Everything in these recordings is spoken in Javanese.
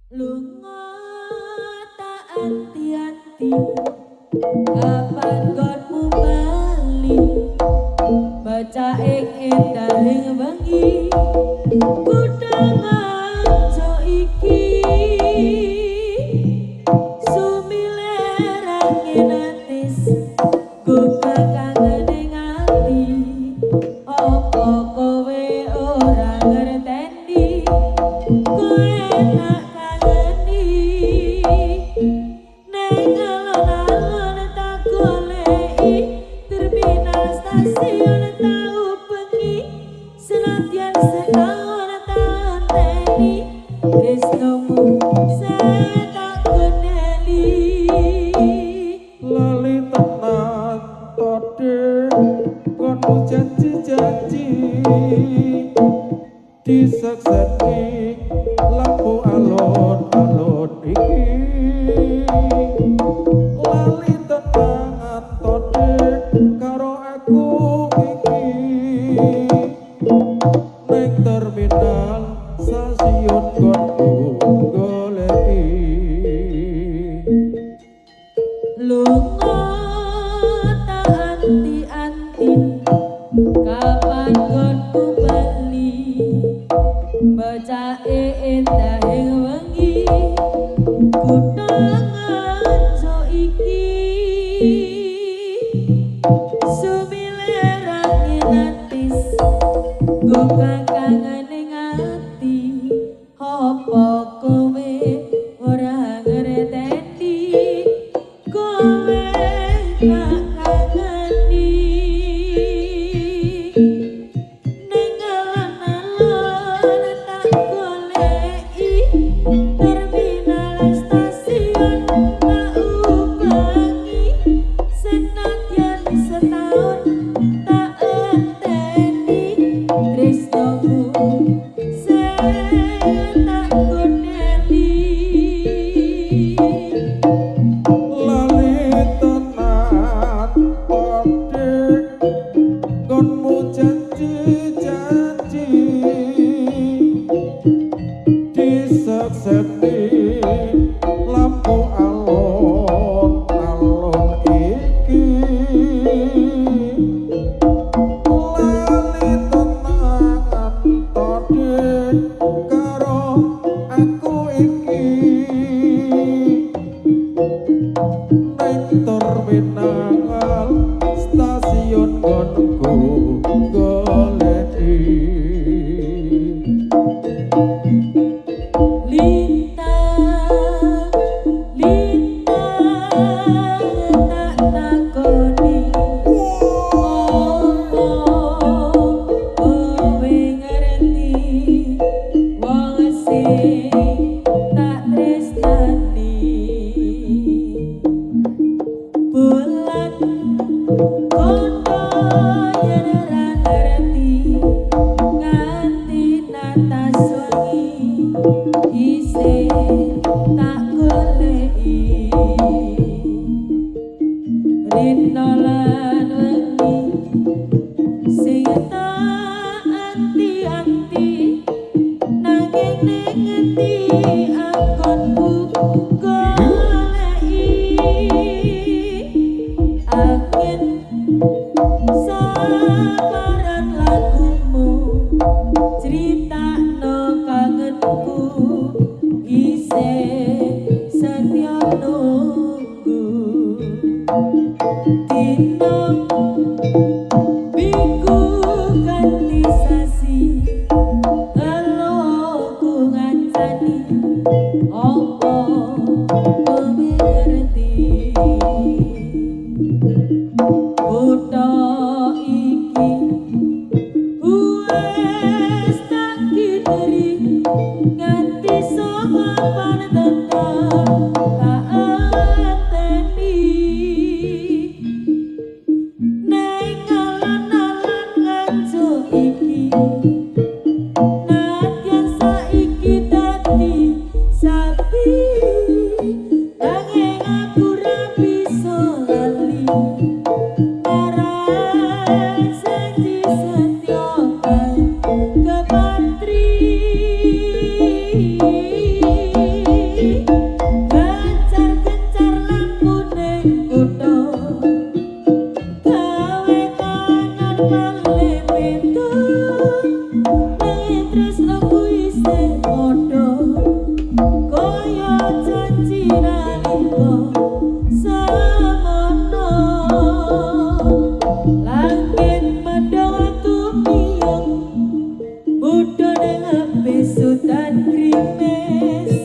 Lunga tak anti-anti, kapan gonmu bali? Baca ing endahing wengi, kutha ngaco iki. Sumilir angin atis, gugah kangen ing ati. Apa kowe ora ngerteni? Kowe tak kangeni. Neng alon-alon tak goleki, terminal stasiun tak ubengi, senadyan setahun tak enteni, tresnomu saya tak gondeli. Lali tenan to, Dik, nggonmu janji-janji disekseni lampu alun-alun iki. Lali tenan to, Dik, karo aku iki ning terminal stasiun nggonku goleki. Lunga tak anti-anti, kapan nggonmu bali? Bocake endahing wengi, kutha ngaco iki. Sumilir angin atis, gugah kangen ing ati. Apa kowe ora ngerteni? Kowe tak kangeni. Ning alon-alon tak goleki, terminal stasiun tak ubengi, senadyan setahun tak enteni, tresnomu sing tak gondeli. Lali tenan to, Dik, nggonmu janji-janji disekseni lampu alun-alun iki. Lali tenan to, Dik, karo aku iki ning terminal stasiun nggonku goleki. Lintang, lintang tak takoni, opo kowe ngerti wong sing tak tresnani? Bulan kono yen ora ngerti, nganti natas wengi isih tak goleki. Rino lan wengi sing tak anti-anti, nanging ning ngendi anggonku goleki? Angin saparan lagumu critakno kangenku, isih setya nunggu. Dina minggu ganti sasi, eloku ngancani, apa kowe ngerti? Kutha iki wis tak kideri, nganti saka tetep tak enteni. Neng alon-alon ngaco iki, nadyan saiki dadi sapi, nanging aku ra bisa lali marang janji setya kang kepatri. padha kaya janji nalika semono. Langit mendung tumiyong mudhun ing sutan grimes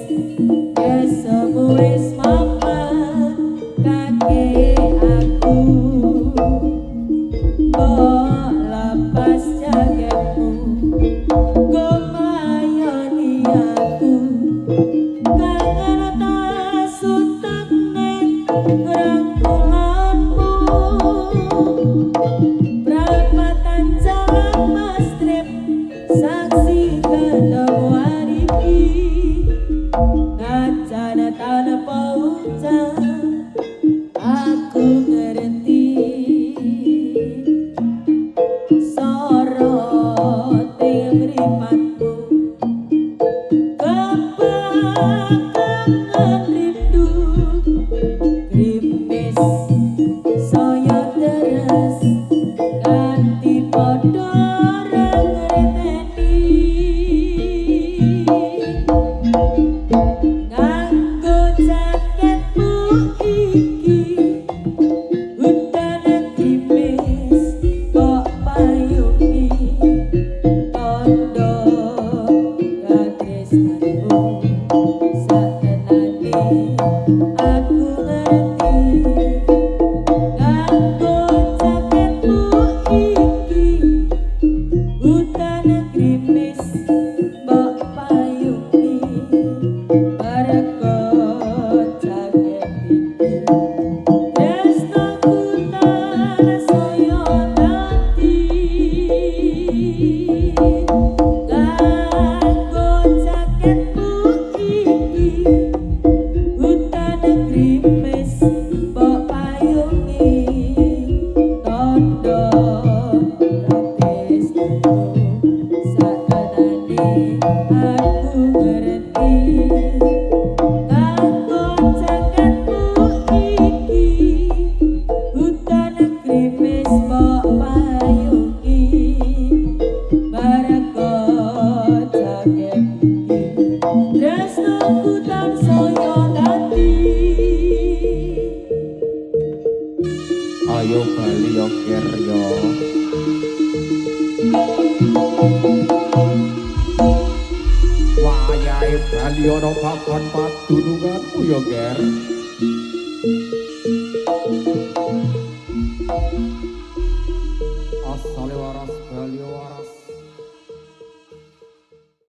esemu wis mapan kake aku. Mbok lepas jaketmu gomayoni aku kangen tasutak ning rangkulanmu. Prapatan jalan Mastrip saksi ketemuan iki ngacana tanpa ucap aku ngerti sorote mripatmu kepakangan rindu grimis saya deres ganti padha ra ngerteni nganggo jaketmu iki udan grimis kok payungi tondo katresnanmu satenane aku ngerti nganggo jaketmu iki udan grimis mbok payungi bareko jaket iki tresnaku tansaya dadi. Nganggo jaketmu iki udan grimis mbok payungi tondo katresnanmu satenane aku ngerti nganggo jaketmu iki udan grimis mbok payungi bareko jaket iki tresnaku tansaya dadi. Ayo bali yo Ger yo. Wayahe bali ana papan padununganmu yo Ger. Asale waras bali waras.